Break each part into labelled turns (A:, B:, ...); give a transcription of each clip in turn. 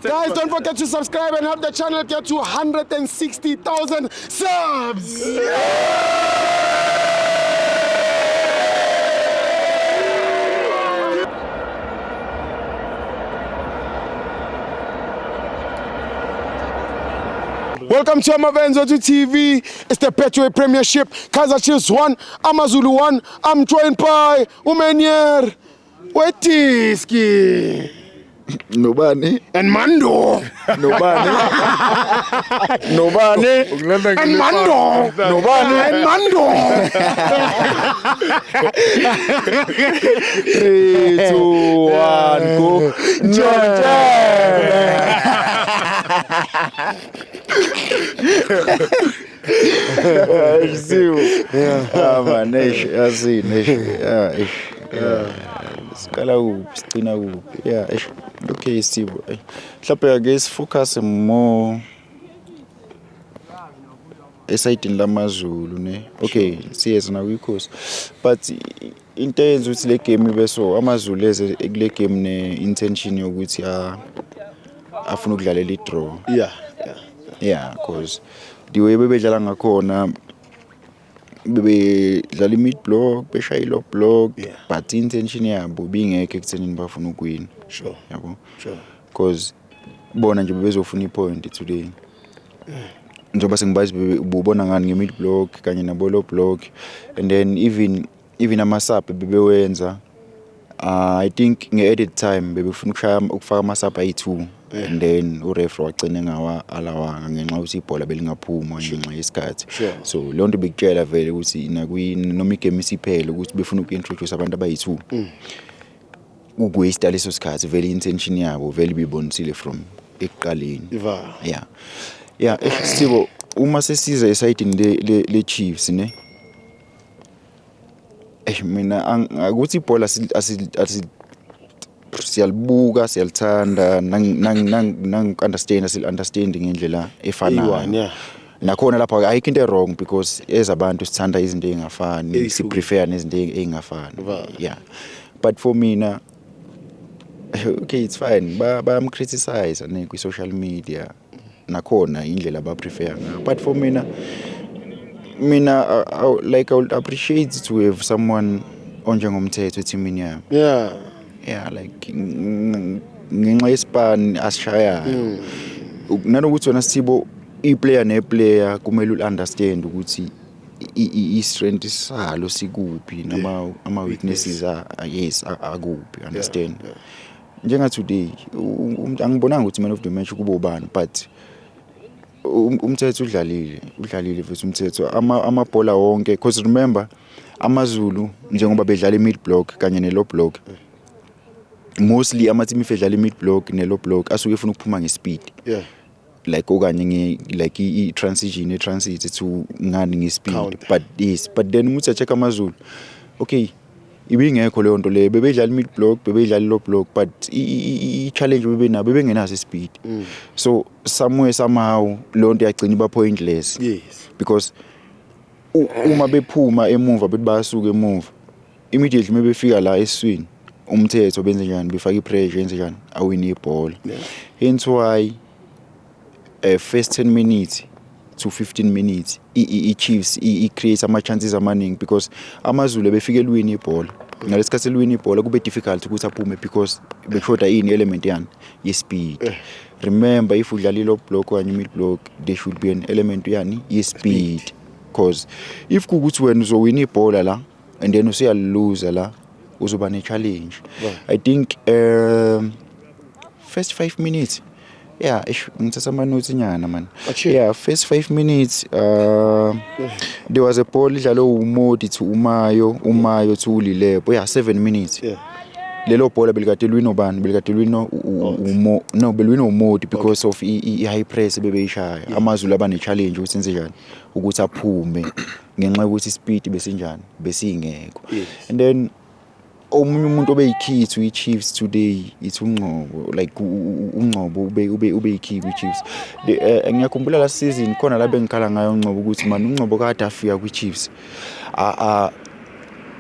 A: Guys, don't forget to subscribe and help the channel get to 160,000 subs. Welcome to Amavenzo to TV. It's the Betway Premiership. Kaizer Chiefs 1, AmaZulu 1. I'm joined by Umenier Wetiski
B: Nobani?
A: and Mando.
B: Nobani? Nobani?
A: And Mando.
B: Nobani?
A: And Mando.
B: 3 2 1 go. John. Siu. Ah man, eish, yazini, eish. Yeah, eish. Yeah. Siqala kuphi, sigcina kuphi? Yeah, eish. Okay, Sibu. Mhlawumbe ake sifocus more esayidini lamaZulu ne. Okay, siyeza nakwikhosi. But into eyenza ukuthi le game ibe so, amaZulu eze kule game ne intention yokuthi afuna ukudlalela i-draw. Yeah, cause the way bebedlala ngakhona, bebedlala i-mid block, beshaya i-low block, but intention yabo bingekho ekuthenini bafuna ukuwina. Yabo, cause bona nje bebezofuna i-point today, njengoba sengibazi bubona ngani nge-mid block kanye nabo low block, and then even ama-sub bebewenza. I think nge-added time bebefuna ukushaya, ukufaka ama-sub ayi-2, and then ureferee wagcina engawa-allowanga ngenxa yokuthi ibhola belingaphuma ngenxa yesikhathi. So leyo nto bekutshela vele ukuthi noma igame isiphele, ukuthi befuna uku-introduce abantu abayi-2, ukuwaste leso sikhathi. Vele i-intention yabo vele ibibonisile from ekuqaleni.
A: Iva.
B: Yeah, Sibo, uma sesiza esayidini le Chiefs ne, mina akuthi ibhola siyalibuka, siyalithanda, nang nang nang nang understand, asil understand ngendlela efanayo.
A: Eyi-one, yeah.
B: Nakhona lapha ayikho into wrong, because ezabantu sithanda izinto ey'ngafani,
A: Ey'hlukile.
B: si-prefer nezinto ey'ngafani.
A: Va.
B: Yeah, but for mina, okay, it's fine, bayam-criticize ne kwi-social media, nakhona indlela abaprefer ngayo, but for mina, like, I would appreciate to have someone onjengoMthethwa ethimini yami. Yeah, like ngenxa yespan asishayayo, nanokuthi wena Sithibo, i-player ne-player kumele ul-understand ukuthi i-strength salo sikuphi nama ama-weaknesses yes, akuphi, understand? Njenga today, angibonanga ukuthi man of the match kube ubani, but uMthethwa udlalile, udlalile futhi uMthethwa amabhola wonke, because remember, AmaZulu njengoba bedlala i-mid block kanye ne-low block, mostly ama-team if edlala i-mid block ne-low block asuke efuna ukuphuma nge-speed, like okanye like i-transition, i-transit to ngani nge-speed.
A: Counter.
B: But yes, but then uma uthi check AmaZulu, okay, ibingekho leyo nto leyo. Bebedlala i-mid block, bebedlala i-low block, but i-challenge bebenabo, bebengenaso i-speed, so somewhere somehow leyo nto yagcina iba pointless, because uma bephuma emuva, bethi bayasuka emuva, immediately uma befika la esiswini, uMthethwa benze njani? Befaka i-pressure, yenze njani? Awine ibhola. Hence why first 10 minutes to 15 minutes i-Chiefs i-create ama-chances amaningi, because AmaZulu befike elwini ibhola. Ngalesikhathi elwini ibhola, kube difficult ukuthi aphume because beshoda ini? Element yani? Ye-speed. Remember, if udlala i-low block okanye i-mid block, there should be an element yani? Ye-speed, because if kukuthi wena uzowina ibhola la and then usuyaliluza la, uzoba ne-challenge. I think first 5 minutes, yeah, eish, ngithatha ama-notes nyana man.
A: Achie.
B: Yeah, first 5 minutes, there was a ball idlalwe uModi to uMayo, uMayo to uLilepo. Yeah, 7 minutes. Lelo bhola belikade lwino bani? Belikade lwino umo, no, belwino uModi because of i-high press bebeyishaya. AmaZulu aba ne-challenge ukuthi enze njani ukuthi aphume ngenxa yokuthi ispeed besinjani? Besingekho. And then omunye umuntu obeyikey to i-Chiefs today, it's uNgcobo, like uNgcobo ube yikey kwi-Chiefs. Ngiyakhumbula last season khona la bengikhala ngayo uNgcobo, ukuthi man, uNgcobo kade afika kwi-Chiefs.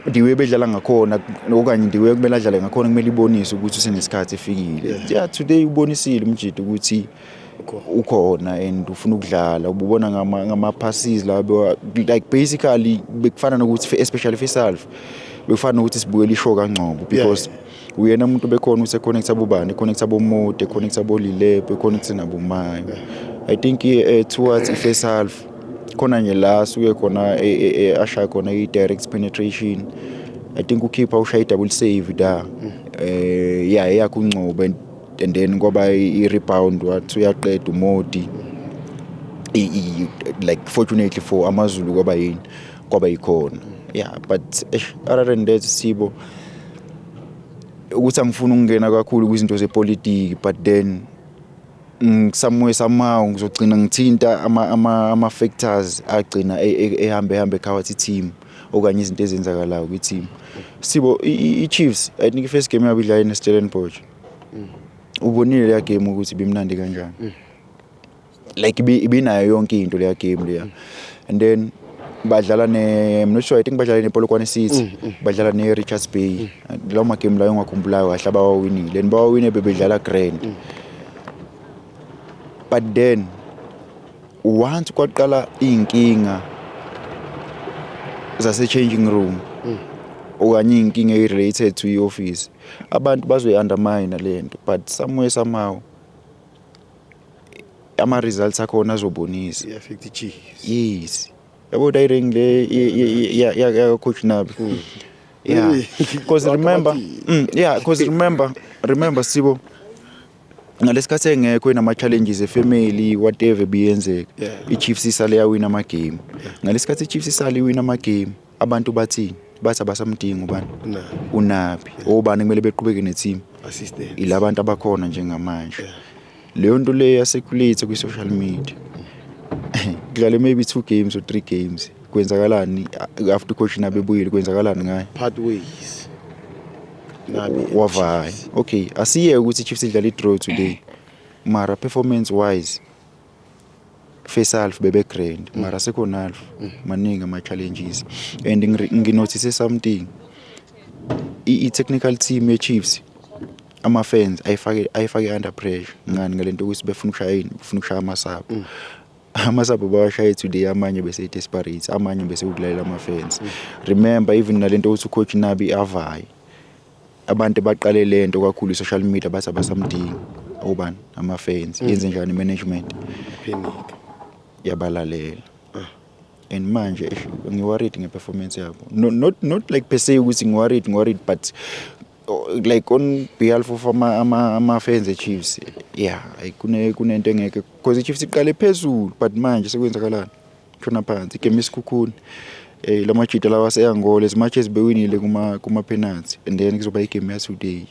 B: The way bedlala ngakhona okanye the way kumele adlale ngakhona, kumele ibonise ukuthi usenesikhathi efikile. Yeah, today ubonisile umjita ukuthi ukhona and ufuna ukudlala. Ububona ngama passes la like basically bekufana nokuthi, especially first half, bekufana nokuthi sibukele ishow kaNgcobo because uyena umuntu bekhona use-connect abobani, connect aboMode, connect aboLilepo, connect naboMayo. I think towards i-first half khona nje la suke khona ashaya khona i-direct penetration. I think ukhipha ushaya i-double save da, yeah, eyakhe uNgcobo, and then kwaba i-rebound, wathi uyaqeda uModi. Like fortunately for AmaZulu kwaba yini, kwaba yikhona. Yeah, but other than that, sibo ukuthi angifuni ukungena kakhulu kwizinto zepolitiki, but then somewhere somehow ngizogcina ngithinta ama factors agcina ehambe ehambe ekhawatha i-team okanye izinto ezenzakalayo kwi-team. Sibo, i-Chiefs, I think i-first game yabo idlale ne-Stellenbosch. Ubonile leya game ukuthi ibimnandi kanjani? Like ibinayo yonke into leya game leya. And then badlala ne, I'm not sure, I think badlala nePolokwane City, badlala ne Richards Bay. Lawo ma game lawo engakhumbulayo kahle abawawinile and bawawine bebedlala grand. But then once kwaqala iy'nkinga zase changing room okanye iy'nkinga ey'related to i-office, abantu bazoyi-undermine le nto, but somewhere somehow ama-results akhona azobonisa.
A: I-affect i-Chiefs.
B: Yes, yabo, direct le ya coach Nabi, yeah, because remember, yeah, because remember sibo, ngalesikhathi engekho enama challenges efamily, whatever biyenzeka, iChiefs isale yawina ama game. Ngalesikhathi iChiefs isale iwina ama game, abantu bathini? Bathi abasamdingi ubani?
A: Unabi.
B: Unabi. Obani kumele beqhubeke neteam?
A: Assistant.
B: Ilabantu abakhona njengamanje. Leyo nto leyo yacirculate kwi-social media. Kudlale maybe two games or three games, kwenzakalani after coach Nabi ebuyile? Kwenzakalani ngaye?
A: Part ways. Nabi.
B: Wavaya. Okay, asiyeke ukuthi i-Chiefs idlala i-draw today, mara performance wise first half bebe grand, mara second half maningi ama-challenges. And nginotice something, i-technical team ye-Chiefs, ama-fans ayifake under pressure. Ngani? Ngalento ukuthi befuna ukushaya yini? Befuna ukushaya ama-sub. Ama-sub bawashaye today, amanye bese desperate, amanye bese ukulalela ama-fans. Remember, even nalento ukuthi ucoach Nabi avaye, abantu baqale lento kakhulu i-social media, bathi abasamdingi obani, ama-fans. Yenze njani i-management?
A: Panic.
B: Yabalalela. And manje eish, ngi-worried nge-performance yabo. No, not like per se ukuthi ngi-worried, but like on behalf of ama fans e-Chiefs, yeah, ay, kunento engeke because i-Chiefs iqale phezulu, but manje sekwenzakalani? Shona phansi igame iSekhukhune, lamajita lawa ase-Angola, as much as bewinile kuma penalty, and then kuzoba igame ya today.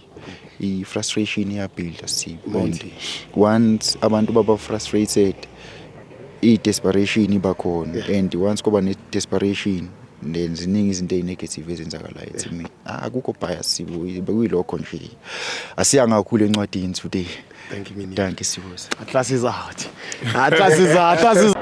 B: I-frustration iyabuilda, Sipho, and
A: Mountain.
B: once abantu baba frustrated, i-desperation iba khona, and once kuba ne-desperation, then ziningi izinto ey'negative ezenzakalayo ethimini. Akukho bias, Sibo, bekuyilokho nje. Asiyanga kakhulu encwadini today.
A: Thank you, Minnie.
B: Thank you, Sibuza.
A: Atlas is out. Atlas is out. Atlas is